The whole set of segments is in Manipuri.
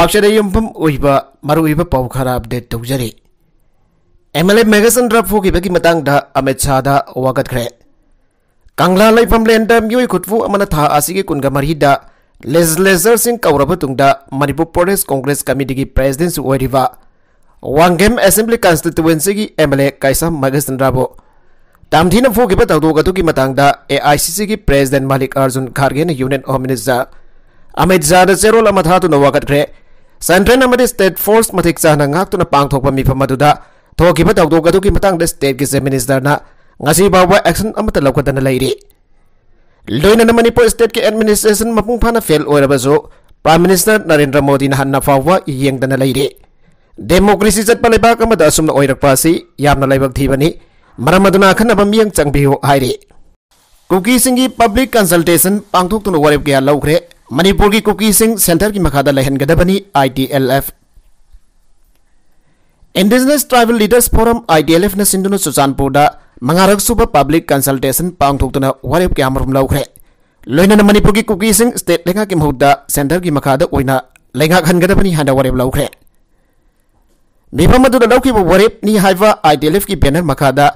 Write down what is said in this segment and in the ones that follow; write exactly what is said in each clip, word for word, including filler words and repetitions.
ꯑꯛꯁꯦꯗ ꯌꯨꯝꯐꯝ ꯑꯣꯏꯕ ꯃꯔꯨꯑꯣꯏꯕ ꯄꯥꯎ ꯈꯔ ꯑꯞꯗꯦꯠ ꯇꯧꯖꯔꯤ꯫ ꯑꯦꯝ ꯑꯦꯜ ꯑꯦ ꯃꯦꯘꯆꯟꯗ꯭ꯔ ꯐꯨꯈꯤꯕꯒꯤ ꯃꯇꯥꯡꯗ ꯑꯃꯤꯠ ꯁꯥꯍꯗ ꯋꯥꯀꯠꯈ꯭ꯔꯦ꯫ ꯀꯪꯂꯥ ꯂꯩꯐꯝ ꯂꯦꯟꯗ ꯃꯤꯑꯣꯏ ꯈꯨꯠꯐꯨ ꯑꯃꯅ ꯊꯥ ꯑꯁꯤꯒꯤ ꯀꯨꯟꯒ ꯃꯔꯤꯗ ꯂꯦꯖꯤꯁꯂꯦꯆꯔꯁꯤꯡ ꯀꯧꯔꯕ ꯇꯨꯡꯗ ꯃꯅꯤꯄꯨꯔ ꯄ꯭ꯔꯗꯦꯁ ꯀꯣꯡꯒ꯭ꯔꯦꯁ ꯀꯃꯤꯇꯤꯒꯤ ꯄ꯭ꯔꯦꯁꯤꯗꯦꯟꯁꯨ ꯑꯣꯏꯔꯤꯕ ꯋꯥꯡꯒꯦꯝ ꯑꯦꯁꯦꯝꯕ꯭ꯂꯤ ꯀꯟꯁꯇꯤꯇꯨꯋꯦꯟꯁꯤꯒꯤ ꯑꯦꯝ ꯑꯦꯜ ꯑꯦ ꯀꯩꯁꯥꯝ ꯃꯦꯘꯆꯟꯗ꯭ꯔꯕꯨ ꯇꯝꯊꯤꯅ ꯐꯨꯈꯤꯕ ꯊꯧꯗꯣꯛ ꯑꯗꯨꯒꯤ ꯃꯇꯥꯡꯗ ꯑꯦ ꯑꯥꯏ ꯁꯤ ꯁꯤꯒꯤ ꯄ꯭ꯔꯦꯁꯤꯗꯦꯟ ꯃꯥꯂꯤꯛ ꯑꯥꯔꯖꯨꯟ ꯈꯥꯔꯒꯦꯅ ꯌꯨꯅꯤꯌꯟ ꯍꯣꯝ ꯃꯤꯅꯤꯁꯇꯔ ꯑꯃꯤꯠ ꯁꯥꯍꯗ ꯆꯦꯔꯣꯜ ꯑꯃ ꯊꯥꯗꯨꯅ ꯋꯥꯀꯠꯈ꯭ꯔꯦ꯫ ꯁꯦꯟꯇ꯭ꯔꯦꯜ ꯑꯃꯗꯤ ꯁ꯭ꯇꯦꯠ ꯐꯣꯔꯁ ꯃꯇꯤꯛ ꯆꯥꯅ ꯉꯥꯛꯇꯨꯅ ꯄꯥꯡꯊꯣꯛꯄ ꯃꯤꯐꯝ ꯑꯗꯨꯗ ꯊꯣꯛꯈꯤꯕ ꯊꯧꯗꯣꯛ ꯑꯗꯨꯒꯤ ꯃꯇꯥꯡꯗ ꯁ꯭ꯇꯦꯠꯀꯤ ꯆꯤꯐ ꯃꯤꯅꯤꯁꯇꯔꯅ ꯉꯁꯤ ꯐꯥꯎꯕ ꯑꯦꯛꯁꯟ ꯑꯃꯠꯇ ꯂꯧꯈꯠꯇꯅ ꯂꯩꯔꯤ꯫ ꯂꯣꯏꯅꯅ ꯃꯅꯤꯄꯨꯔ ꯁ꯭ꯇꯦꯠꯀꯤ ꯑꯦꯗꯃꯤꯅꯤꯁꯇ꯭ꯔꯦꯁꯟ ꯃꯄꯨꯡ ꯐꯥꯅ ꯐꯦꯜ ꯑꯣꯏꯔꯕꯁꯨ ꯄ꯭ꯔꯥꯏꯝ ꯃꯤꯅꯤꯁꯇꯔ ꯅꯔꯦꯟꯗ꯭ꯔ ꯃꯣꯗꯤꯅ ꯍꯟꯅ ꯐꯥꯎꯕ ꯌꯦꯡꯗꯅ ꯂꯩꯔꯤ꯫ ꯗꯦꯃꯣꯀ꯭ꯔꯦꯁꯤ ꯆꯠꯄ ꯂꯩꯕꯥꯛ ꯑꯃꯗ ꯑꯁꯨꯝꯅ ꯑꯣꯏꯔꯛꯄ ꯑꯁꯤ ꯌꯥꯝꯅ ꯂꯥꯏꯕꯛ ꯊꯤꯕꯅꯤ꯫ ꯃꯔꯝ ꯑꯗꯨꯅ ꯑꯈꯟꯅꯕ ꯃꯤꯠꯌꯦꯡ ꯆꯪꯕꯤꯌꯨ ꯍꯥꯏꯔꯤ꯫ ꯀꯨꯀꯤꯁꯤꯡꯒꯤ ꯄꯕ꯭ꯂꯤꯛ ꯀꯟꯁꯜꯇꯦꯁꯟ ꯄꯥꯡꯊꯣꯛꯇꯨꯅ ꯋꯥꯔꯦꯞ ꯀꯌꯥ ꯂꯧꯈ꯭ꯔꯦ꯫ ꯃꯅꯤꯄꯨꯔꯒꯤ ꯀꯨꯀꯤꯁꯤꯡ ꯁꯦꯟꯇꯔꯒꯤ ꯃꯈꯥꯗ ꯂꯩꯍꯟꯒꯗꯕꯅꯤ, I T L F. Indigenous tribal leaders forum, I T L ꯑꯦꯐꯅ ꯁꯤꯟꯗꯨꯅ ꯆꯨꯔꯆꯥꯟꯄꯨꯔꯗ ꯃꯉꯥꯔꯛ ꯁꯨꯕ ꯄꯕ꯭ꯂꯤꯛ ꯀꯟꯁꯜꯇꯦꯁꯟ ꯄꯥꯡꯊꯣꯛꯇꯨꯅ ꯋꯥꯔꯦꯞ ꯀꯌꯥꯃꯔꯨꯝ ꯂꯧꯈ꯭ꯔꯦ꯫ ꯂꯣꯏꯅꯅ ꯃꯅꯤꯄꯨꯔꯒꯤ ꯀꯨꯀꯤꯁꯤꯡ ꯁ꯭ꯇꯦꯠ ꯂꯩꯉꯥꯛꯀꯤ ꯃꯍꯨꯠꯇ ꯁꯦꯟꯇꯔꯒꯤ ꯃꯈꯥꯗ ꯑꯣꯏꯅ ꯂꯩꯉꯥꯛꯍꯟꯒꯗꯕꯅꯤ ꯍꯥꯏꯅ ꯋꯥꯔꯦꯞ ꯂꯧꯈ꯭ꯔꯦ꯫ ꯃꯤꯐꯝ ꯑꯗꯨꯗ ꯂꯧꯈꯤꯕ ꯋꯥꯔꯦꯞꯅꯤ ꯍꯥꯏꯕ ꯑꯥꯏ ꯇꯤ ꯑꯦꯜ ꯑꯦꯐꯀꯤ ꯕꯦꯅꯔ ꯃꯈꯥꯗ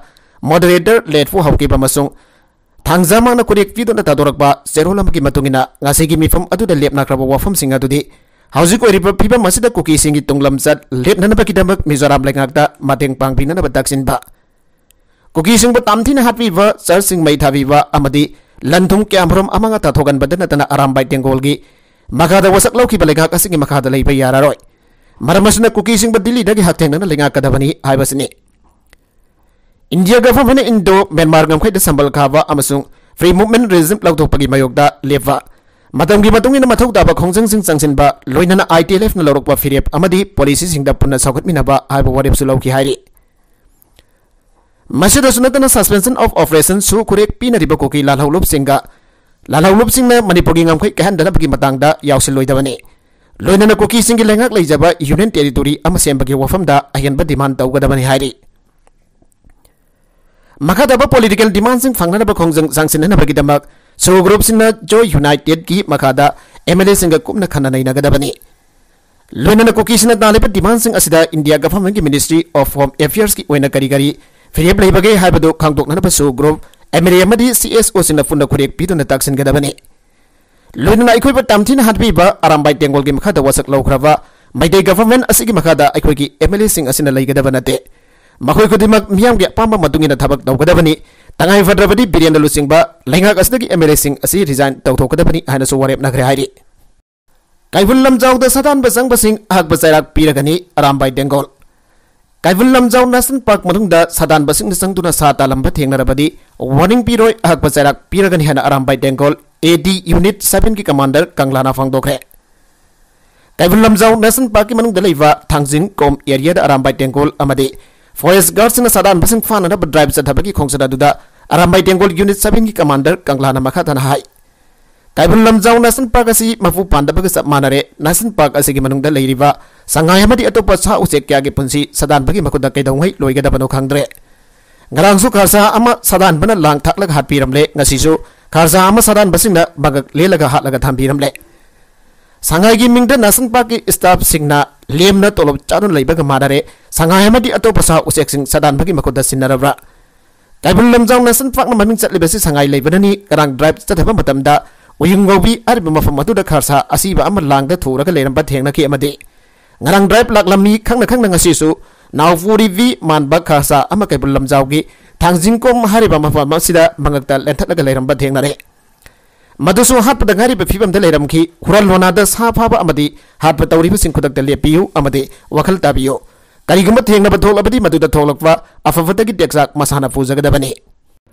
ꯃꯣꯗꯔꯦꯇꯔ ꯂꯦꯠꯐꯨ ꯍꯧꯈꯤꯕ ꯑꯃꯁꯨꯡ ꯊꯥꯡꯖ ꯃꯥꯡꯅ ꯈꯨꯔꯦꯛ ꯄꯤꯗꯨꯅ ꯊꯥꯗꯣꯔꯛꯄ ꯆꯦꯔꯣꯜ ꯑꯃꯒꯤ ꯃꯇꯨꯡ ꯏꯟꯅ, ꯉꯁꯤꯒꯤ ꯃꯤꯐꯝ ꯑꯗꯨꯗ ꯂꯦꯞꯅꯈ꯭ꯔꯕ ꯋꯥꯐꯝꯁꯤꯡ ꯑꯗꯨꯗꯤ ꯍꯧꯖꯤꯛ ꯑꯣꯏꯔꯤꯕ ꯐꯤꯕꯝ ꯑꯁꯤꯗ ꯀꯨꯀꯤꯁꯤꯡꯒꯤ ꯇꯨꯡꯂꯝꯆꯠ ꯂꯦꯞꯅꯅꯕꯒꯤꯗꯃꯛ ꯃꯤꯖꯣꯔꯥꯝ ꯂꯩꯉꯥꯛꯇ ꯃꯇꯦꯡ ꯄꯥꯡꯕꯤꯅꯅꯕ ꯇꯛꯁꯤꯟꯕ, ꯀꯨꯀꯤꯁꯤꯡꯕꯨ ꯇꯝꯊꯤꯅ ꯍꯥꯠꯄꯤꯕ, ꯆꯔꯆꯁꯤꯡ ꯃꯩ ꯊꯥꯕꯤꯕ ꯑꯃꯗꯤ ꯂꯟ ꯊꯨꯝ ꯀꯌꯥꯃꯔꯨꯝ ꯑꯃꯥꯡ ꯑꯇꯥ ꯊꯣꯛꯍꯟꯕꯗ ꯅꯠꯇꯅ ꯑꯔꯥꯝꯕꯥꯏ ꯇꯦꯡꯒꯣꯜꯒꯤ ꯃꯈꯥꯗ ꯋꯥꯁꯛ ꯂꯧꯈꯤꯕ ꯂꯩꯉꯥꯛ ꯑꯁꯤꯒꯤ ꯃꯈꯥꯗ ꯂꯩꯕ ꯌꯥꯔꯔꯣꯏ꯫ ꯃꯔꯝ ꯑꯁꯤꯅ ꯀꯨꯀꯤꯁꯤꯡꯕꯨ ꯗꯤꯜꯂꯤꯗꯒꯤ ꯍꯛꯊꯦꯡꯅꯅ ꯂꯩꯉꯥꯛꯀꯗꯕꯅꯤ ꯍꯥꯏꯕꯁꯤꯅꯤ꯫ ꯏꯟꯗꯤꯌꯥ ꯒꯚꯔꯟꯃꯦꯟꯠꯅ ꯏꯟꯗꯣ ꯃ꯭ꯌꯥꯟꯃꯥꯔ ꯉꯝꯈꯩꯗ ꯁꯝꯕꯜ ꯈꯥꯕ ꯑꯃꯁꯨꯡ ꯐ꯭ꯔꯤ ꯃꯨꯚꯃꯦꯟꯠ ꯔꯤꯖꯤꯝ ꯂꯧꯊꯣꯛꯄꯒꯤ ꯃꯥꯌꯣꯛꯇ ꯂꯦꯞꯄ, ꯃꯇꯝꯒꯤ ꯃꯇꯨꯡ ꯏꯟꯅ ꯃꯊꯧ ꯇꯥꯕ ꯈꯣꯡꯖꯪꯁꯤꯡ ꯆꯪꯁꯤꯟꯕ, ꯂꯣꯏꯅꯅ ꯑꯥꯏ ꯇꯤ ꯑꯦꯜ ꯑꯦꯐꯅ ꯂꯧꯔꯛꯄ ꯐꯤꯔꯦꯞ ꯑꯃꯗꯤ ꯄꯣꯂꯤꯁꯤꯁꯤꯡꯗ ꯄꯨꯟꯅ ꯁꯧꯒꯠꯃꯤꯟꯅꯕ ꯍꯥꯏꯕ ꯋꯥꯔꯦꯞꯁꯨ ꯂꯧꯈꯤ ꯍꯥꯏꯔꯤ꯫ ꯃꯁꯤꯗꯁꯨ ꯅꯠꯇꯅ, ꯁꯁꯄꯦꯟꯁꯟ ꯑꯣꯐ ꯑꯣꯄꯔꯦꯁꯟ ꯁꯨ ꯈꯨꯔꯦꯛ ꯄꯤꯅꯔꯤꯕ ꯀꯨꯀꯤ ꯂꯥꯜꯍꯧꯂꯨꯞꯁꯤꯡꯒ, ꯂꯥꯜꯍꯧꯂꯨꯞꯁꯤꯡꯅ ꯃꯅꯤꯄꯨꯔꯒꯤ ꯉꯝꯈꯩ ꯀꯥꯏꯍꯟꯗꯅꯕꯒꯤ ꯃꯇꯥꯡꯗ ꯌꯥꯎꯁꯤꯜꯂꯣꯏꯗꯕꯅꯤ꯫ ꯂꯣꯏꯅꯅ ꯀꯨꯀꯤꯁꯤꯡꯒꯤ ꯂꯩꯉꯥꯛ ꯂꯩꯖꯕ ꯌꯨꯅꯤꯌꯟ ꯇꯦꯔꯤꯇꯣꯔꯤ ꯑꯃ ꯁꯦꯝꯕꯒꯤ ꯋꯥꯐꯝꯗ ꯑꯍꯦꯟꯕ ꯗꯤꯃꯥꯟ ꯇꯧꯒꯗꯕꯅꯤ ꯍꯥꯏꯔꯤ꯫ ꯃꯈꯥ ꯇꯥꯕ ꯄꯣꯂꯤꯇꯤꯀꯦꯜ ꯗꯤꯃꯥꯟꯁꯤꯡ ꯐꯪꯅꯅꯕ ꯈꯣꯡꯖꯪ ꯆꯪꯁꯤꯟꯅꯅꯕꯒꯤꯗꯃꯛ ꯁꯣ ꯒ꯭ꯔꯨꯞꯁꯤꯡꯅ ꯖꯣꯏ ꯌꯨꯅꯥꯏꯇꯦꯗꯀꯤ ꯃꯈꯥꯗ ꯑꯦꯝ ꯑꯦꯜ ꯑꯦꯁꯤꯡꯒ ꯀꯨꯞꯅ ꯈꯟꯅ ꯅꯩꯅꯒꯗꯕꯅꯤ꯫ ꯂꯣꯏꯅꯅ ꯀꯨꯀꯤꯁꯤꯡꯅ ꯇꯥꯜꯂꯤꯕ ꯗꯤꯃꯥꯟꯁꯤꯡ ꯑꯁꯤꯗ ꯏꯟꯗꯤꯌꯥ ꯒꯚꯔꯟꯃꯦꯟꯠꯀꯤ ꯃꯤꯅꯤꯁꯇ꯭ꯔꯤ ꯑꯣꯐ ꯍꯣꯝ ꯑꯦꯐꯤꯌꯔꯁꯀꯤ ꯑꯣꯏꯅ ꯀꯔꯤ ꯀꯔꯤ ꯐꯤꯔꯦꯞ ꯂꯩꯕꯒꯦ ꯍꯥꯏꯕꯗꯨ ꯈꯪꯗꯣꯛꯅꯅꯕꯁꯨ ꯒ꯭ꯔꯨꯞ ꯑꯦꯝ ꯑꯦꯜ ꯑꯦ ꯑꯃꯗꯤ ꯁꯤ ꯑꯦꯁ ꯑꯣꯁꯤꯡꯅ ꯄꯨꯟꯅ ꯈꯨꯔꯦꯛ ꯄꯤꯗꯨꯅ ꯇꯥꯛꯁꯤꯟꯒꯗꯕꯅꯤ꯫ ꯂꯣꯏꯅꯅ ꯑꯩꯈꯣꯏꯕꯨ ꯇꯝꯊꯤꯅ ꯍꯥꯠꯄꯤꯕ ꯑꯔꯥꯝꯕꯥꯏ ꯇꯦꯡꯒꯣꯜꯒꯤ ꯃꯈꯥꯗ ꯋꯥꯁꯛ ꯂꯧꯈ꯭ꯔꯕ ꯃꯩꯇꯩ ꯒꯚꯔꯟꯃꯦꯟꯠ ꯑꯁꯤꯒꯤ ꯃꯈꯥꯗ ꯑꯩꯈꯣꯏꯒꯤ ꯑꯦꯝ ꯑꯦꯜ ꯑꯦꯁꯤꯡ ꯑꯁꯤꯅ ꯂꯩꯒꯗꯕ ꯅꯠꯇꯦ꯫ ꯃꯈꯣꯏ ꯈꯨꯗꯤꯡꯃꯛ ꯃꯤꯌꯥꯝꯒꯤ ꯑꯄꯥꯝꯕ ꯃꯇꯨꯡ ꯏꯟꯅ ꯊꯕꯛ ꯇꯧꯒꯗꯕꯅꯤ꯫ ꯇꯉꯥꯏ ꯐꯗ꯭ꯔꯕꯗꯤ ꯕꯤꯔꯦꯟꯗ ꯂꯨꯆꯤꯡꯕ ꯂꯩꯉꯥꯛ ꯑꯁꯤꯗꯒꯤ ꯑꯦꯝ ꯑꯦꯜ ꯑꯦꯁꯤꯡ ꯑꯁꯤ ꯔꯤꯖꯥꯏꯟ ꯇꯧꯊꯣꯛꯀꯗꯕꯅꯤ ꯍꯥꯏꯅꯁꯨ ꯋꯥꯔꯦꯞꯅꯈ꯭ꯔꯦ ꯍꯥꯏꯔꯤ꯫ ꯀꯩꯕꯨꯜ ꯂꯝꯖꯥꯎꯗ ꯁꯥꯗꯥꯟꯕ ꯆꯪꯕꯁꯤꯡ ꯑꯍꯛꯄ ꯆꯩꯔꯥꯛ ꯄꯤꯔꯒꯅꯤ ꯑꯔꯥꯝꯕꯥꯏ ꯇꯦꯡꯒꯣꯜ꯫ ꯀꯩꯕꯨꯜ ꯂꯝꯖꯥꯎ ꯅꯦꯁꯅꯦꯜ ꯄꯥꯔꯛ ꯃꯅꯨꯡꯗ ꯁꯥꯗꯥꯟꯕꯁꯤꯡꯅ ꯆꯪꯗꯨꯅ ꯁꯥ ꯇꯥꯜꯂꯝꯕ ꯊꯦꯡꯅꯔꯕꯗꯤ ꯋꯥꯔꯅꯤꯡ ꯄꯤꯔꯣꯏ, ꯑꯍꯛꯄ ꯆꯩꯔꯥꯛ ꯄꯤꯔꯒꯅꯤ ꯍꯥꯏꯅ ꯑꯔꯥꯝꯕꯥꯏ ꯇꯦꯡꯒꯣꯜ ꯑꯦ ꯗꯤ ꯌꯨꯅꯤꯠ ꯁꯚꯦꯟꯒꯤ ꯀꯃꯥꯟꯗꯔ ꯀꯪꯂꯥꯅ ꯐꯣꯡꯗꯣꯛꯈ꯭ꯔꯦ꯫ ꯀꯩꯕꯨꯜ ꯂꯝꯖꯥꯎ ꯅꯦꯁꯅꯦꯜ ꯄꯥꯔꯛꯀꯤ ꯃꯅꯨꯡꯗ ꯂꯩꯕ ꯊꯥꯡꯖꯤꯡ ꯀꯣꯝ ꯑꯦꯔꯤꯌꯥꯗ ꯑꯔꯥꯝꯕꯥꯏ ꯇꯦꯡꯒꯣꯜ ꯑꯃꯗꯤ ꯐꯣꯔꯦꯁ ꯒꯥꯔꯗꯁꯤꯡꯅ ꯁꯥꯗꯥꯟꯕꯁꯤꯡ ꯐꯥꯅꯅꯕ ꯗ꯭ꯔꯥꯏꯚ ꯆꯠꯊꯕꯒꯤ ꯈꯣꯡꯆꯠ ꯑꯗꯨꯗ ꯑꯔꯥꯝꯕꯥꯏ ꯇꯦꯡꯒꯣꯜ ꯌꯨꯅꯤꯠ ꯁꯚꯦꯟꯒꯤ ꯀꯃꯥꯟꯗꯔ ꯀꯪꯂꯥꯅ ꯃꯈꯥ ꯇꯥꯅ ꯍꯥꯏ, ꯀꯩꯕꯨꯜ ꯂꯝꯖꯥꯎ ꯅꯦꯁꯅꯦꯜ ꯄꯥꯔꯛ ꯑꯁꯤ ꯃꯄꯨ ꯄꯥꯟꯗꯕꯒ ꯆꯞ ꯃꯥꯟꯅꯔꯦ꯫ ꯅꯦꯁꯅꯦꯜ ꯄꯥꯔꯛ ꯑꯁꯤꯒꯤ ꯃꯅꯨꯡꯗ ꯂꯩꯔꯤꯕ ꯁꯉꯥꯏ ꯑꯃꯗꯤ ꯑꯇꯣꯞꯄ ꯁꯥ ꯎꯆꯦꯛ ꯀꯌꯥꯒꯤ ꯄꯨꯟꯁꯤ ꯁꯥꯗꯥꯟꯕꯒꯤ ꯃꯈꯨꯠꯇ ꯀꯩꯗꯧꯉꯩ ꯂꯣꯏꯒꯗꯕꯅꯣ ꯈꯪꯗ꯭ꯔꯦ꯫ ꯉꯔꯥꯡꯁꯨ ꯈꯔꯁꯥ ꯑꯃ ꯁꯥꯗꯥꯟꯕꯅ ꯂꯥꯡ ꯊꯥꯛꯂꯒ ꯍꯥꯠꯄꯤꯔꯝꯂꯦ꯫ ꯉꯁꯤꯁꯨ ꯈꯔꯁꯥ ꯑꯃ ꯁꯥꯗꯥꯟꯕꯁꯤꯡꯅ ꯃꯉꯛ ꯂꯦꯜꯂꯒ ꯍꯥꯠꯂꯒ ꯊꯝꯕꯤꯔꯝꯂꯦ꯫ ꯁꯉꯥꯏꯒꯤ ꯃꯤꯡꯗ ꯅꯦꯁꯅꯦꯜ ꯄꯥꯔꯛꯀꯤ ꯁ꯭ꯇꯥꯐꯁꯤꯡꯅ ꯂꯦꯝꯅ ꯇꯣꯂꯣꯞ ꯆꯥꯗꯨꯅ ꯂꯩꯕꯒ ꯃꯥꯟꯅꯔꯦ꯫ ꯁꯉꯥꯏ ꯑꯃꯗꯤ ꯑꯇꯣꯞꯄ ꯁꯥ ꯎꯆꯦꯛꯁꯤꯡ ꯁꯥꯗꯥꯟꯕꯒꯤ ꯃꯈꯨꯠꯇ ꯁꯤꯟꯅꯔꯕ꯭ꯔꯥ? ꯀꯩꯕꯨꯜ ꯂꯝꯖꯥꯎ ꯅꯦꯁꯅꯦꯜ ꯄꯥꯔꯛꯅ ꯃꯃꯤꯡ ꯆꯠꯂꯤꯕꯁꯤ ꯁꯉꯥꯏ ꯂꯩꯕꯅꯅꯤ꯫ ꯉꯔꯥꯡ ꯗ꯭ꯔꯥꯏꯚ ꯆꯠꯊꯕ ꯃꯇꯝꯗ ꯎꯌꯨꯡ ꯉꯧꯕꯤ ꯍꯥꯏꯔꯤꯕ ꯃꯐꯝ ꯑꯗꯨꯗ ꯈꯔꯁꯥ ꯑꯁꯤꯕ ꯑꯃ ꯂꯥꯡꯗ ꯊꯨꯔꯒ ꯂꯩꯔꯝꯕ ꯊꯦꯡꯅꯈꯤ ꯑꯃꯗꯤ ꯉꯔꯥꯡ ꯗ꯭ꯔꯥꯏꯚ ꯂꯥꯛꯂꯝꯃꯤ꯫ ꯈꯪꯅ ꯈꯪꯅ ꯉꯁꯤꯁꯨ ꯅꯥꯎꯄꯨꯔꯤꯕꯤ ꯃꯥꯟꯕ ꯈꯔꯁꯥ ꯑꯃ ꯀꯩꯕꯨꯜ ꯂꯝꯖꯥꯎꯒꯤ ꯊꯥꯡꯖꯤꯡꯀꯣꯝ ꯍꯥꯏꯔꯤꯕ ꯃꯐꯝ ꯑꯁꯤꯗ ꯃꯉꯛꯇ ꯂꯦꯟꯊꯠꯂꯒ ꯂꯩꯔꯝꯕ ꯊꯦꯡꯅꯔꯦ꯫ ꯃꯗꯨꯁꯨ ꯍꯥꯠꯄꯗ ꯉꯥꯏꯔꯤꯕ ꯐꯤꯕꯝꯗ ꯂꯩꯔꯝꯈꯤ꯫ ꯍꯨꯔꯥꯟ ꯂꯣꯅꯥꯗ ꯁꯥ ꯐꯥꯕ ꯑꯃꯗꯤ ꯍꯥꯠꯄ ꯇꯧꯔꯤꯕꯁꯤꯡ ꯈꯨꯗꯛꯇ ꯂꯦꯞꯄꯤꯌꯨ ꯑꯃꯗꯤ ꯋꯥꯈꯜ ꯇꯥꯕꯤꯌꯨ꯫ ꯀꯔꯤꯒꯨꯝꯕ ꯊꯦꯡꯅꯕ ꯊꯣꯛꯂꯕꯗꯤ ꯃꯗꯨꯗ ꯊꯣꯛꯂꯛꯄ ꯑꯐꯕꯗꯒꯤ ꯇꯦꯛꯆꯥꯛ ꯃꯁꯥꯅ ꯄꯨꯖꯒꯗꯕꯅꯤ꯫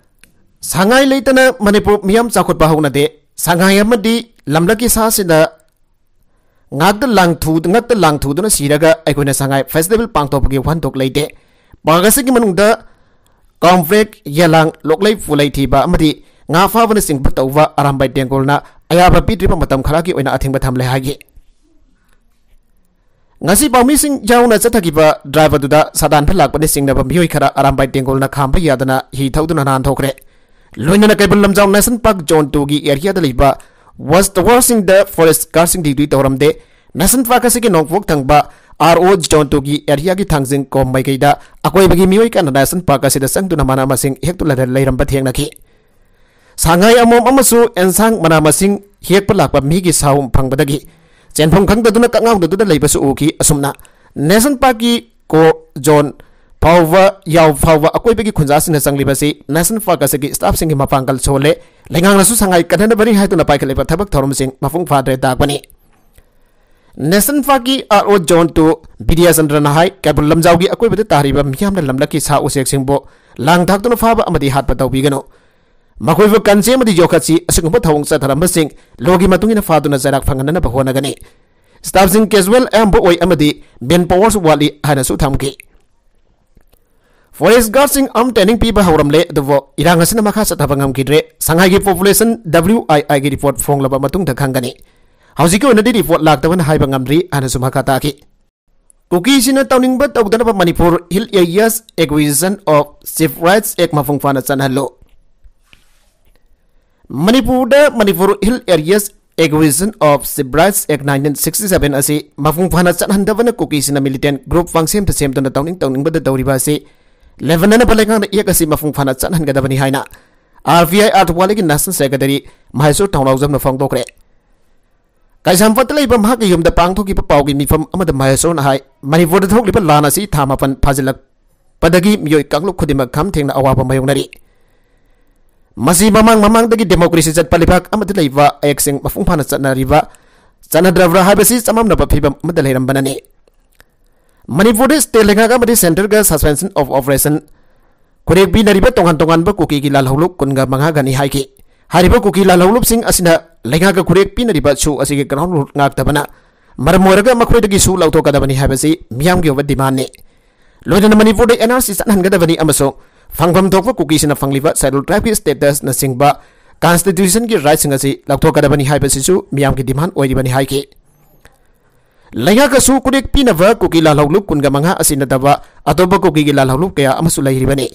ꯁꯉꯥꯏ ꯂꯩꯇꯅ ꯃꯅꯤꯄꯨꯔ ꯃꯤꯌꯥꯝ ꯆꯥꯎꯈꯠꯄ ꯍꯧꯅꯗꯦ꯫ ꯁꯉꯥꯏ ꯑꯃꯗꯤ ꯂꯝꯂꯛꯀꯤ ꯁꯥꯁꯤꯡꯅ ꯉꯥꯛꯇ ꯂꯥꯡꯊꯨ-, ꯉꯛꯇ ꯂꯥꯡꯊꯨꯗꯨꯅ ꯁꯤꯔꯒ ꯑꯩꯈꯣꯏꯅ ꯁꯉꯥꯏ ꯐꯦꯁꯇꯤꯚꯦꯜ ꯄꯥꯡꯊꯣꯛꯄꯒꯤ ꯋꯥꯍꯟꯊꯣꯛ ꯂꯩꯇꯦ꯫ ꯄꯥꯔꯛ ꯑꯁꯤꯒꯤ ꯃꯅꯨꯡꯗ ꯀꯥꯝꯐ꯭ꯔꯦꯛ, ꯌꯦꯂꯥꯡ, ꯂꯣꯛꯂꯩ, ꯄꯨꯂꯩ ꯊꯤꯕ ꯑꯃꯗꯤ ꯉꯥ ꯐꯥꯕꯅꯆꯤꯡꯕ ꯇꯧꯕ ꯑꯔꯥꯝꯕꯥꯏ ꯇꯦꯡꯒꯣꯜꯅ ꯑꯌꯥꯕ ꯄꯤꯗ꯭ꯔꯤꯕ ꯃꯇꯝ ꯈꯔꯒꯤ ꯑꯣꯏꯅ ꯑꯊꯤꯡꯕ ꯊꯝꯂꯦ ꯍꯥꯏꯈꯤ꯫ ꯉꯁꯤ ꯄꯥꯎꯃꯤꯁꯤꯡ ꯌꯥꯎꯅ ꯆꯠꯊꯈꯤꯕ ꯗ꯭ꯔꯥꯏꯚ ꯑꯗꯨꯗ ꯁꯥꯗꯥꯟꯕ ꯂꯥꯛꯄꯅ ꯆꯤꯡꯅꯕ ꯃꯤꯑꯣꯏ ꯈꯔ ꯑꯔꯥꯝꯕꯥꯏ ꯇꯦꯡꯒꯣꯜꯅ ꯈꯥꯝꯕ ꯌꯥꯗꯅ ꯍꯤ ꯊꯧꯗꯨꯅ ꯅꯥꯟꯊꯣꯛꯈ꯭ꯔꯦ꯫ ꯂꯣꯏꯅꯅ Keibul Lamjao national park zone ꯇꯨꯒꯤ ꯑꯦꯔꯤꯌꯥꯗ ꯂꯩꯕ ꯋꯥꯆ ꯇꯋꯥꯔꯁꯤꯡꯗ ꯐꯣꯔꯦꯁ ꯒꯥꯔꯗꯁꯤꯡ ꯗ꯭ꯌꯨꯇꯤ ꯇꯧꯔꯝꯗꯦ꯫ National Park ꯑꯁꯤꯒꯤ ꯅꯣꯡꯄꯣꯛ ꯊꯪꯕ R O Zone two ꯒꯤ area ꯒꯤ ꯊꯥꯡꯖꯤꯡ ꯀꯣꯝ ꯃꯥꯏꯀꯩꯗ ꯑꯀꯣꯏꯕꯒꯤ ꯃꯤꯑꯣꯏ ꯀꯌꯥꯅ National Park ꯑꯁꯤꯗ ꯆꯪꯗꯨꯅ ꯃꯅꯥ ꯃꯁꯤꯡ ꯍꯦꯛꯇꯨꯅ ꯂꯩꯔꯝꯕ ꯊꯦꯡꯅꯈꯤ꯫ ꯁꯉꯥꯏ ꯑꯃꯣꯝ ꯑꯃꯁꯨ ꯑꯦꯟꯁꯥꯡ ꯃꯅꯥ ꯃꯁꯤꯡ ꯍꯦꯛꯄ ꯂꯥꯛꯄ ꯃꯤꯒꯤ ꯁꯥꯍꯨꯝ ꯐꯪꯕꯗꯒꯤ ꯆꯦꯟꯐꯝ ꯈꯪꯗꯗꯨꯅ ꯀꯛꯉꯥꯎꯅꯗꯨꯅ ꯂꯩꯕꯁꯨ ꯎꯈꯤ꯫ ꯑꯁꯨꯝꯅ National Park ꯀꯤ ꯀꯣ ꯖꯣꯟ ꯐꯥꯎꯕ ꯌꯥꯎ ꯐꯥꯎꯕ ꯑꯀꯣꯏꯕꯒꯤ ꯈꯨꯟꯖꯥꯁꯤꯡꯅ ꯆꯪꯂꯤꯕꯁꯤ National Park ꯑꯁꯤꯒꯤ staff ꯁꯤꯡꯒꯤ ꯃꯄꯥꯡꯒꯜ ꯁꯣꯜꯂꯦ, ꯂꯩꯉꯥꯛꯅꯁꯨ ꯁꯉꯥꯏ ꯀꯟꯅꯅꯕꯅꯤ ꯍꯥꯏꯗꯨꯅ ꯄꯥꯏꯈꯠꯂꯤꯕ ꯊꯕꯛ ꯊꯧꯔꯝꯁꯤꯡ ꯃꯄꯨꯡ ꯐꯥꯗ꯭ꯔꯦ ꯇꯥꯛꯄꯅꯤ꯫ National Park ꯀꯤ R O Zone two ꯕꯤꯗ꯭ꯌꯥꯆꯟꯗ꯭ꯔꯅ ꯍꯥꯏ, ꯀꯩꯕꯨꯜ ꯂꯝꯖꯥꯎꯒꯤ ꯑꯀꯣꯏꯕꯗ ꯇꯥꯔꯤꯕ ꯃꯤꯌꯥꯝꯅ ꯂꯝꯂꯛꯀꯤ ꯁꯥ ꯎꯆꯦꯛꯁꯤꯡꯕꯨ ꯂꯥꯡ ꯊꯥꯛꯇꯨꯅ ꯐꯥꯕ ꯑꯃꯗꯤ ꯍꯥꯠꯄ ꯇꯧꯕꯤꯒꯅꯨ꯫ ꯃꯈꯣꯏꯕꯨ ꯀꯟꯁꯦ ꯑꯃꯗꯤ ꯌꯣꯛꯈꯠꯁꯤ, ꯑꯁꯤꯒꯨꯝꯕ ꯊꯧꯑꯣꯡ ꯆꯠꯊꯔꯝꯕꯁꯤꯡ law ꯒꯤ ꯃꯇꯨꯡ ꯏꯟꯅ ꯐꯥꯗꯨꯅ ꯆꯩꯔꯥꯛ ꯐꯪꯍꯟꯅꯕ ꯍꯣꯠꯅꯒꯅꯤ꯫ Staff ꯁꯤꯡ casual ꯑꯌꯥꯝꯕ ꯑꯣꯏ ꯑꯃꯗꯤ man power ꯁꯨ ꯋꯥꯠꯂꯤ ꯍꯥꯏꯅꯁꯨ ꯊꯝꯈꯤ꯫ Forest guard ꯁꯤꯡ ꯑꯃ training ꯄꯤꯕ ꯍꯧꯔꯝꯂꯦ, ꯑꯗꯨꯕꯨ ꯏꯔꯥꯡ ꯑꯁꯤꯅ ꯃꯈꯥ ꯆꯠꯊꯕ ꯉꯝꯈꯤꯗ꯭ꯔꯦ꯫ ꯁꯉꯥꯏꯒꯤ population W I I ꯒꯤ report ꯐꯣꯡꯂꯕ ꯃꯇꯨꯡꯗ ꯈꯪꯒꯅꯤ꯫ ꯍꯧꯖꯤꯛꯀꯤ ꯑꯣꯏꯅꯗꯤ report ꯂꯥꯛꯇꯕꯅ ꯍꯥꯏꯕ ꯉꯝꯗ꯭ꯔꯤ ꯍꯥꯏꯅꯁꯨ ꯃꯈꯥ ꯇꯥꯈꯤ꯫ ꯀꯨꯀꯤꯁꯤꯡꯅ ꯇꯧꯅꯤꯡꯕ ꯇꯧꯗꯅꯕ Manipur Hill Areas Acquisition of Chief Rights Act ꯃꯄꯨꯡ ꯐꯥꯅ ꯆꯠꯍꯜꯂꯨ꯫ ꯃꯅꯤꯄꯨꯔꯗ Manipur Hill Areas Acquisition of Chief Rights Act nineteen sixty seven ꯑꯁꯤ ꯃꯄꯨꯡ ꯐꯥꯅ ꯆꯠꯍꯟꯗꯕꯅ ꯀꯨꯀꯤꯁꯤꯡꯅ militant group ꯄꯪꯁꯦꯝꯗ ꯁꯦꯝꯗꯨꯅ ꯇꯧꯅꯤꯡ ꯇꯧꯅꯤꯡꯕꯗ ꯇꯧꯔꯤꯕ ꯑꯁꯤ ꯂꯦꯞꯍꯟꯅꯅꯕ ꯂꯩꯉꯥꯛꯅ act ꯑꯁꯤ ꯃꯄꯨꯡ ꯐꯥꯅ ꯆꯠꯍꯟꯒꯗꯕꯅꯤ ꯍꯥꯏꯅ R P I ꯑꯥꯔ ꯊꯧꯕꯥꯜꯒꯤ National Secretary ꯃꯍꯦꯁꯣꯔ ꯊꯧꯅꯥꯎꯖꯝꯅ ꯐꯣꯡꯗꯣꯛꯈ꯭ꯔꯦ꯫ ꯀꯩꯁꯥꯝꯄꯥꯠꯇ ꯂꯩꯕ ꯃꯍꯥꯛꯀꯤ ꯌꯨꯝꯗ ꯄꯥꯡꯊꯣꯛꯈꯤꯕ ꯄꯥꯎꯒꯤ ꯃꯤꯐꯝ ꯑꯃꯗ ꯃꯍꯦꯁꯣꯔꯅ ꯍꯥꯏ, ꯃꯅꯤꯄꯨꯔꯗ ꯊꯣꯛꯂꯤꯕ ꯂꯥꯟ ꯑꯁꯤ ꯊꯥ ꯃꯥꯄꯟ ꯐꯥꯖꯤꯜꯂꯛꯄꯗꯒꯤ ꯃꯤꯑꯣꯏ ꯀꯥꯡꯂꯨꯞ ꯈꯨꯗꯤꯡꯃꯛ ꯈꯝ ꯊꯦꯡꯅ ꯑꯋꯥꯕ ꯃꯥꯌꯣꯛꯅꯔꯤ꯫ ꯃꯁꯤ ꯃꯃꯥꯡ ꯃꯃꯥꯡꯗꯒꯤ democracy ꯆꯠꯄ ꯂꯩꯕꯥꯛ ꯑꯃꯗ ꯂꯩꯕ ꯑꯦꯛꯁꯤꯡ ꯃꯄꯨꯡ ꯐꯥꯅ ꯆꯠꯅꯔꯤꯕ, ꯆꯠꯅꯗ꯭ꯔꯕ꯭ꯔꯥ ꯍꯥꯏꯕꯁꯤ ꯆꯃꯝꯅꯕ ꯐꯤꯕꯝ ꯑꯃꯗ ꯂꯩꯔꯝꯕꯅꯅꯤ꯫ ꯃꯅꯤꯄꯨꯔꯗ state ꯂꯩꯉꯥꯛ ꯑꯃꯗꯤ centre ꯒ suspension of operation ꯈꯨꯔꯦꯛ ꯄꯤꯅꯔꯤꯕ ꯇꯣꯉꯥꯟ ꯇꯣꯉꯥꯟꯕ ꯀꯨꯀꯤꯒꯤ ꯂꯥꯜꯍꯧꯂꯨꯞ ꯀꯨꯟꯒ ꯃꯉꯥꯒꯅꯤ ꯍꯥꯏꯈꯤ꯫ ꯍꯥꯏꯔꯤꯕ ꯀꯨꯀꯤ ꯂꯥꯜꯍꯧꯂꯨꯞꯁꯤꯡ ꯑꯁꯤꯅ ꯂꯩꯉꯥꯛꯀ ꯈꯨꯔꯦꯛ ꯄꯤꯅꯔꯤꯕ ꯁꯨ ꯑꯁꯤꯒꯤ ground root ꯉꯥꯛꯇꯕꯅ ꯃꯔꯝ ꯑꯣꯏꯔꯒ ꯃꯈꯣꯏꯗꯒꯤ ꯁꯨ ꯂꯧꯊꯣꯛꯀꯗꯕꯅꯤ ꯍꯥꯏꯕꯁꯤ ꯃꯤꯌꯥꯝꯒꯤ ꯑꯣꯏꯕ demand ꯅꯤ꯫ ꯂꯣꯏꯅꯅ ꯃꯅꯤꯄꯨꯔꯗ N R C ꯆꯠꯍꯟꯒꯗꯕꯅꯤ ꯑꯃꯁꯨꯡ ꯐꯪꯐꯝ ꯊꯣꯛꯄ ꯀꯨꯀꯤꯁꯤꯡꯅ ꯐꯪꯂꯤꯕ Scheduled Tribe ꯀꯤ status ꯅꯆꯤꯡꯕ constitution ꯒꯤ right ꯁꯤꯡ ꯑꯁꯤ ꯂꯧꯊꯣꯛꯀꯗꯕꯅꯤ ꯍꯥꯏꯕꯁꯤꯁꯨ ꯃꯤꯌꯥꯝꯒꯤ demand ꯑꯣꯏꯔꯤꯕꯅꯤ ꯍꯥꯏꯈꯤ꯫ ꯂꯩꯉꯥꯛꯀꯁꯨ ꯈꯨꯔꯦꯛ ꯄꯤꯅꯕ ꯀꯨꯀꯤ ꯂꯥꯜꯍꯧꯂꯨꯞ ꯀꯨꯟꯒ ꯃꯉꯥ ꯑꯁꯤ ꯅꯠꯇꯕ ꯑꯇꯣꯞꯄ ꯀꯨꯀꯤꯒꯤ ꯂꯥꯜꯍꯧꯂꯨꯞ ꯀꯌꯥ ꯑꯃꯁꯨ ꯂꯩꯔꯤꯕꯅꯤ꯫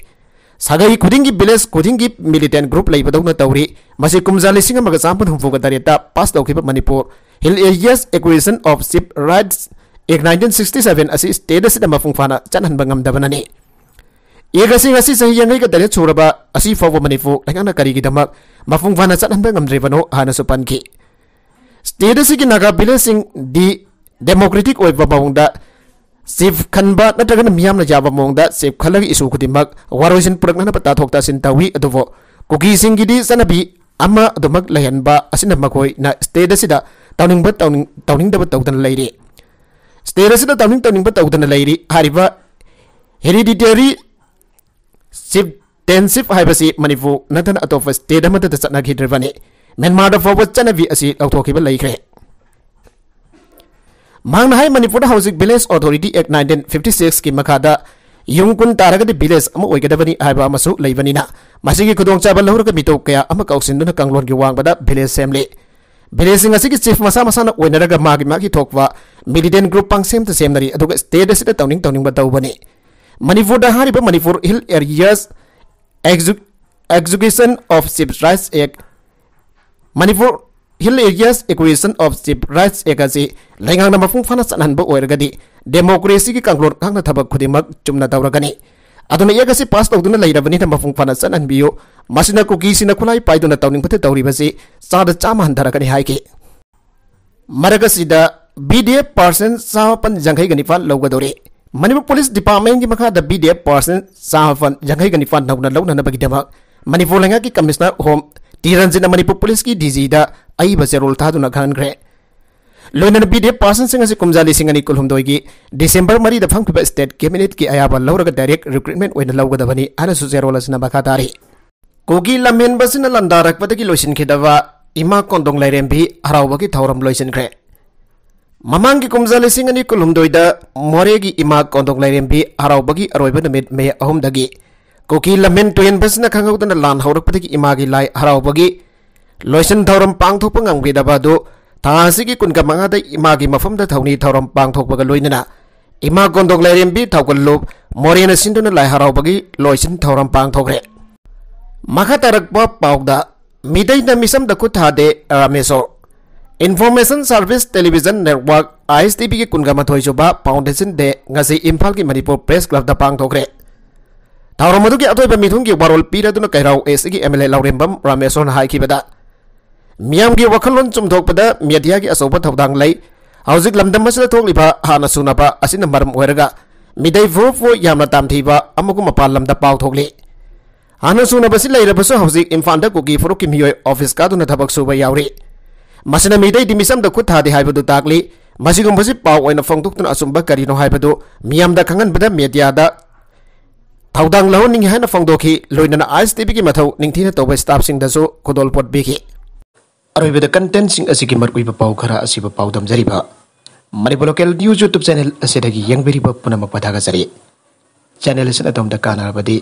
ꯁꯥꯒꯩ ꯈꯨꯗꯤꯡꯒꯤ, village ꯈꯨꯗꯤꯡꯒꯤ militant group ꯂꯩꯕꯗꯧꯅ ꯇꯧꯔꯤ꯫ ꯃꯁꯤ ꯀꯨꯝꯖꯥ ꯂꯤꯁꯤꯡ ꯑꯃꯒ ꯆꯥꯝꯃꯥꯄꯟ ꯍꯨꯝꯐꯨꯒ ꯇꯔꯦꯠꯇ pass ꯇꯧꯈꯤꯕ Manipur Hill Areas Acquisition of Chief Rights Act nineteen sixty seven ꯑꯁꯤ state ꯑꯁꯤꯗ ꯃꯄꯨꯡ ꯐꯥꯅ ꯆꯠꯍꯟꯕ ꯉꯝꯗꯕꯅꯅꯤ꯫ Act ꯑꯁꯤ ꯉꯁꯤ ꯆꯍꯤ ꯌꯥꯡꯈꯩꯒ ꯇꯔꯦꯠ ꯁꯨꯔꯕ ꯑꯁꯤ ꯐꯥꯎꯕ ꯃꯅꯤꯄꯨꯔ ꯂꯩꯉꯥꯛꯅ ꯀꯔꯤꯒꯤꯗꯃꯛ ꯃꯄꯨꯡ ꯐꯥꯅ ꯆꯠꯍꯟꯕ ꯉꯝꯗ꯭ꯔꯤꯕꯅꯣ ꯍꯥꯏꯅꯁꯨ ꯄꯟꯈꯤ꯫ State ꯑꯁꯤꯒꯤ ꯅꯥꯒꯥ villageꯁꯤꯡꯗꯤ democratic ꯑꯣꯏꯕ ꯃꯑꯣꯡꯗ chief ꯈꯟꯕ ꯅꯠꯇ꯭ꯔꯒꯅ ꯃꯤꯌꯥꯝꯅ ꯌꯥꯕ ꯃꯑꯣꯡꯗ chief ꯈꯜꯂꯒ issue ꯈꯨꯗꯤꯡꯃꯛ ꯋꯥꯔꯣꯏꯁꯤꯟ ꯄꯨꯔꯛꯅꯅꯕ ꯇꯥꯊꯣꯛ ꯇꯥꯁꯤꯟ ꯇꯧꯏ꯫ ꯑꯗꯨꯕꯨ ꯀꯨꯀꯤꯁꯤꯡꯒꯤꯗꯤ ꯆꯠꯅꯕꯤ ꯑꯃ ꯑꯗꯨꯃꯛ ꯂꯩꯍꯟꯕ ꯑꯁꯤꯅ ꯃꯈꯣꯏꯅ state ꯑꯁꯤꯗ ꯇꯧꯅꯤꯡꯕ ꯇꯧꯅꯤꯡ-, ꯇꯧꯅꯤꯡꯗꯕ ꯇꯧꯗꯅ ꯂꯩꯔꯤ꯫ State ꯑꯁꯤꯗ ꯇꯧꯅꯤꯡ ꯇꯧꯅꯤꯡꯕ ꯇꯧꯗꯅ ꯂꯩꯔꯤ꯫ ꯍꯥꯏꯔꯤꯕ hereditary chieftainship ꯍꯥꯏꯕꯁꯤ ꯃꯅꯤꯄꯨꯔ ꯅꯠꯇꯅ ꯑꯇꯣꯞꯄ state ꯑꯃꯠꯇꯗ ꯆꯠꯅꯈꯤꯗ꯭ꯔꯤꯕꯅꯤ꯫ ꯃ꯭ꯌꯥꯟꯃꯥꯔꯗ ꯐꯥꯎꯕ ꯆꯠꯅꯕꯤ ꯑꯁꯤ ꯂꯧꯊꯣꯛꯈꯤꯕ ꯂꯩꯈ꯭ꯔꯦ꯫ ꯃꯍꯥꯛꯅ ꯍꯥꯏ, ꯃꯅꯤꯄꯨꯔꯗ ꯍꯧꯖꯤꯛ Village Authority Act nineteen fifty six ꯀꯤ ꯃꯈꯥꯗ ꯌꯨꯝ ꯀꯨꯟ ꯇꯥꯔꯒꯗꯤ village ꯑꯃ ꯑꯣꯏꯒꯗꯕꯅꯤ ꯍꯥꯏꯕ ꯑꯃꯁꯨ ꯂꯩꯕꯅꯤꯅ, ꯃꯁꯤꯒꯤ ꯈꯨꯗꯣꯡꯆꯥꯕ ꯂꯧꯔꯒ ꯃꯤꯇꯣꯞ ꯀꯌꯥ ꯑꯃ ꯀꯧꯁꯤꯟꯗꯨꯅ ꯀꯥꯡꯂꯣꯟꯒꯤ ꯋꯥꯡꯃꯗ village ꯁꯦꯝꯂꯤ꯫ Villageꯁꯤꯡ ꯑꯁꯤꯒꯤ chief ꯃꯁꯥ ꯃꯁꯥꯅ ꯑꯣꯏꯅꯔꯒ ꯃꯥꯒꯤ ꯃꯥꯒꯤ ꯊꯣꯛꯄ militant group ꯄꯥꯡꯁꯦꯝꯗ ꯁꯦꯝꯅꯔꯤ, ꯑꯗꯨꯒ state ꯑꯁꯤꯗ ꯇꯧꯅꯤꯡ ꯇꯧꯅꯤꯡꯕ ꯇꯧꯕꯅꯤ꯫ ꯃꯅꯤꯄꯨꯔꯗ ꯍꯥꯏꯔꯤꯕ Manipur Hill Areas Exu-, Acquisition of Chief Rights Act, Manipur Hill Areas Acquisition of Chief Rights Act ꯑꯁꯤ ꯂꯩꯉꯥꯛꯅ ꯃꯄꯨꯡ ꯐꯥꯅ ꯆꯠꯍꯟꯕ ꯑꯣꯏꯔꯒꯗꯤ democracyꯒꯤ ꯀꯥꯡꯂꯣꯟ ꯉꯥꯛꯅ ꯊꯕꯛ ꯈꯨꯗꯤꯡꯃꯛ ꯆꯨꯝꯅ ꯇꯧꯔꯒꯅꯤ꯫ ꯑꯗꯨꯅ act ꯑꯁꯤ pass ꯇꯧꯗꯨꯅ ꯂꯩꯔꯕꯅꯤꯅ ꯃꯄꯨꯡ ꯐꯥꯅ ꯆꯠꯍꯟꯕꯤꯌꯨ꯫ ꯃꯁꯤꯅ ꯀꯨꯀꯤꯁꯤꯡꯅ ꯈꯨꯠꯂꯥꯏ ꯄꯥꯏꯗꯨꯅ ꯇꯧꯅꯤꯡꯕꯗ ꯇꯧꯔꯤꯕꯁꯤ ꯆꯥꯗ ꯆꯥꯝꯃ ꯍꯟꯊꯔꯛꯀꯅꯤ ꯍꯥꯏꯈꯤ꯫ ꯃꯔꯛ ꯑꯁꯤꯗ VDF percent ꯆꯥꯃꯥꯄꯟ ꯌꯥꯡꯈꯩꯒ ꯅꯤꯄꯥꯟ ꯂꯧꯒꯗꯧꯔꯤ꯫ ꯃꯅꯤꯄꯨꯔ Police Departmentꯀꯤ ꯃꯈꯥꯗ VDF percent ꯆꯥꯃꯥꯄꯟ ꯌꯥꯡꯈꯩꯒ ꯅꯤꯄꯥꯟ ꯅꯧꯅ ꯂꯧꯅꯅꯕꯒꯤꯗꯃꯛ ꯃꯅꯤꯄꯨꯔ ꯂꯩꯉꯥꯛꯀꯤ Commissioner Home ꯇꯤ ꯔꯟꯖꯤꯠꯅ ꯃꯅꯤꯄꯨꯔ Policeꯀꯤ DGꯗ ꯑꯏꯕ ꯆꯦꯔꯣꯜ ꯊꯥꯗꯨꯅ ꯈꯪꯍꯟꯈ꯭ꯔꯦ꯫ ꯂꯣꯏꯅꯅ VDF percentꯁꯤꯡ ꯑꯁꯤ ꯀꯨꯝꯖꯥ ꯂꯤꯁꯤꯡ ꯑꯅꯤ ꯀꯨꯟꯍꯨꯝꯗꯣꯏꯒꯤ December ꯃꯔꯤꯗ ꯐꯝꯈꯤꯕ state cabinetꯀꯤ ꯑꯌꯥꯕ ꯂꯧꯔꯒ direct recruitment ꯑꯣꯏꯅ ꯂꯧꯒꯗꯕꯅꯤ ꯍꯥꯏꯅꯁꯨ ꯆꯦꯔꯣꯜ ꯑꯁꯤꯅ ꯃꯈꯥ ꯇꯥꯔꯤ꯫ ꯀꯨꯀꯤ ꯂꯝꯍꯦꯟꯕꯁꯤꯅ ꯂꯥꯟꯗꯥꯔꯛꯄꯗꯒꯤ ꯂꯣꯏꯁꯤꯟꯈꯤꯗꯕ ꯏꯃꯥ ꯀꯣꯟꯗꯣꯡ ꯂꯥꯏꯔꯦꯝꯕꯤ ꯍꯔꯥꯎꯕꯒꯤ ꯊꯧꯔꯝ ꯂꯣꯏꯁꯤꯟꯈ꯭ꯔꯦ꯫ ꯃꯃꯥꯡꯒꯤ ꯀꯨꯝꯖꯥ ꯂꯤꯁꯤꯡ ꯑꯅꯤ ꯀꯨꯟꯍꯨꯝꯗꯣꯏꯗ ꯃꯣꯔꯦꯒꯤ ꯏꯃꯥ ꯀꯣꯟꯗꯣꯡ ꯂꯥꯏꯔꯦꯝꯕꯤ ꯍꯔꯥꯎꯕꯒꯤ ꯑꯔꯣꯏꯕ ꯅꯨꯃꯤꯠ ꯃꯦ ꯑꯍꯨꯝꯗꯒꯤ ꯀꯨꯀꯤ ꯂꯝꯍꯦꯟ ꯇꯨꯍꯦꯟꯕꯁꯤꯅ ꯈꯪꯍꯧꯗꯅ ꯂꯥꯟ ꯍꯧꯔꯛꯄꯗꯒꯤ ꯏꯃꯥꯒꯤ ꯂꯥꯏ ꯍꯔꯥꯎꯕꯒꯤ ꯂꯣꯏꯁꯤꯟ ꯊꯧꯔꯝ ꯄꯥꯡꯊꯣꯛꯄ ꯉꯝꯈꯤꯗꯕ ꯑꯗꯨ ꯊꯥ ꯑꯁꯤꯒꯤ ꯀꯨꯟꯒ ꯃꯉꯥꯗ ꯏꯃꯥꯒꯤ ꯃꯐꯝꯗ ꯊꯧꯅꯤ ꯊꯧꯔꯝ ꯄꯥꯡꯊꯣꯛꯄꯒ ꯂꯣꯏꯅꯅ ꯏꯃꯥ ꯀꯣꯟꯊꯣꯛ ꯂꯥꯏꯔꯦꯝꯕꯤ ꯊꯧꯒꯜꯂꯨꯞ ꯃꯣꯔꯦꯅ ꯁꯤꯟꯗꯨꯅ ꯂꯥꯏ ꯍꯔꯥꯎꯕꯒꯤ ꯂꯣꯏꯁꯤꯟ ꯊꯧꯔꯝ ꯄꯥꯡꯊꯣꯛꯈ꯭ꯔꯦ꯫ ꯃꯈꯥ ꯇꯥꯔꯛꯄ ꯄꯥꯎꯗ, ꯃꯤꯇꯩꯅ ꯃꯤꯆꯝꯗ ꯈꯨꯠ ꯊꯥꯗꯦ, ꯔꯥꯃꯦꯁꯣ꯫ Information Service Television Network, ISTV ꯒꯤ ꯀꯨꯟꯒ ꯃꯥꯊꯣꯏ ꯁꯨꯕ Foundation Day ꯉꯁꯤ ꯏꯝꯐꯥꯜꯒꯤ ꯃꯅꯤꯄꯨꯔ Press Club ꯇ ꯄꯥꯡꯊꯣꯛꯈ꯭ꯔꯦ꯫ ꯊꯧꯔꯝ ꯑꯗꯨꯒꯤ ꯑꯊꯣꯏꯕ ꯃꯤꯊꯨꯡꯒꯤ ꯋꯥꯔꯣꯜ ꯄꯤꯔꯗꯨꯅ ꯀꯩꯔꯥꯎ East ꯀꯤ MLA ꯂꯧꯔꯦꯝꯕꯝ ꯔꯥꯃꯦꯁꯣꯔꯅ ꯍꯥꯏꯈꯤꯕꯗ, ꯃꯤꯌꯥꯝꯒꯤ ꯋꯥꯈꯜꯂꯣꯟ ꯆꯨꯝꯊꯣꯛꯄꯗ mediaꯒꯤ ꯑꯆꯧꯕ ꯊꯧꯗꯥꯡ ꯂꯩ꯫ ꯍꯧꯖꯤꯛ ꯂꯝꯗꯝ ꯑꯁꯤꯗ ꯊꯣꯛꯂꯤꯕ ꯍꯥꯟꯅ ꯁꯨꯅꯕ ꯑꯁꯤꯅ ꯃꯔꯝ ꯑꯣꯏꯔꯒ ꯃꯤꯇꯩ ꯐꯨꯔꯨꯞꯄꯨ ꯌꯥꯝꯅ ꯇꯝꯊꯤꯕ ꯑꯃꯒꯨꯝ ꯃꯄꯥꯟ ꯂꯝꯗ ꯄꯥꯎ ꯊꯣꯛꯂꯤ꯫ ꯍꯥꯟꯅ ꯁꯨꯅꯕꯁꯤ ꯂꯩꯔꯕꯁꯨ ꯍꯧꯖꯤꯛ ꯏꯝꯐꯥꯜꯗ ꯀꯨꯀꯤ ꯐꯨꯔꯨꯞꯀꯤ ꯃꯤꯑꯣꯏ office ꯀꯥꯗꯨꯅ ꯊꯕꯛ ꯁꯨꯕ ꯌꯥꯎꯔꯤ꯫ ꯃꯁꯤꯅ ꯃꯤꯇꯩꯗꯤ ꯃꯤꯆꯝꯗ ꯈꯨꯠ ꯊꯥꯗꯦ ꯍꯥꯏꯕꯗꯨ ꯇꯥꯛꯂꯤ꯫ ꯃꯁꯤꯒꯨꯝꯕꯁꯤ ꯄꯥꯎ ꯑꯣꯏꯅ ꯐꯣꯡꯗꯣꯛꯇꯨꯅ ꯑꯆꯨꯝꯕ ꯀꯔꯤꯅꯣ ꯍꯥꯏꯕꯗꯨ ꯃꯤꯌꯥꯝꯗ ꯈꯪꯍꯟꯕꯗ mediaꯗ ꯊꯧꯗꯥꯡ ꯂꯧꯍꯟꯅꯤꯡꯏ ꯍꯥꯏꯅ ꯐꯣꯡꯗꯣꯛꯈꯤ꯫ ꯂꯣꯏꯅꯅ ISTV ꯒꯤ ꯃꯊꯧ ꯅꯤꯡꯊꯤꯅ ꯇꯧꯕ staffꯁꯤꯡꯗꯁꯨ ꯈꯨꯗꯣꯜꯄꯣꯠ ꯄꯤꯈꯤ꯫ ꯑꯔꯣꯏꯕꯗ contentꯁꯤꯡ ꯑꯁꯤꯒꯤ ꯃꯔꯨꯑꯣꯏꯕ ꯄꯥꯎ ꯈꯔ ꯑꯁꯤꯕꯨ ꯄꯥꯎꯗꯝꯖꯔꯤꯕ Manipur Local News YouTube channel ꯑꯁꯤꯗꯒꯤ ꯌꯦꯡꯕꯤꯔꯤꯕ ꯄꯨꯝꯅꯃꯛꯄꯨ ꯊꯥꯒꯠꯆꯔꯤ꯫ Channel ꯑꯁꯤꯅ ꯑꯗꯣꯝꯗ ꯀꯥꯟꯅꯔꯕꯗꯤ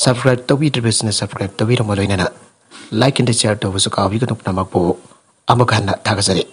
subscribe ꯇꯧꯕꯤꯗ꯭ꯔꯤꯕꯁꯤꯡꯅ subscribe ꯇꯧꯕꯤꯔꯝꯕ ꯂꯣꯏꯅꯅ like and share ꯇꯧꯕꯁꯨ ꯀꯥꯎꯕꯤꯒꯅꯨ꯫ ꯄꯨꯝꯅꯃꯛꯄꯨ ꯑꯃꯨꯛ ꯍꯟꯅ ꯊꯥꯒꯠꯆꯔꯤ꯫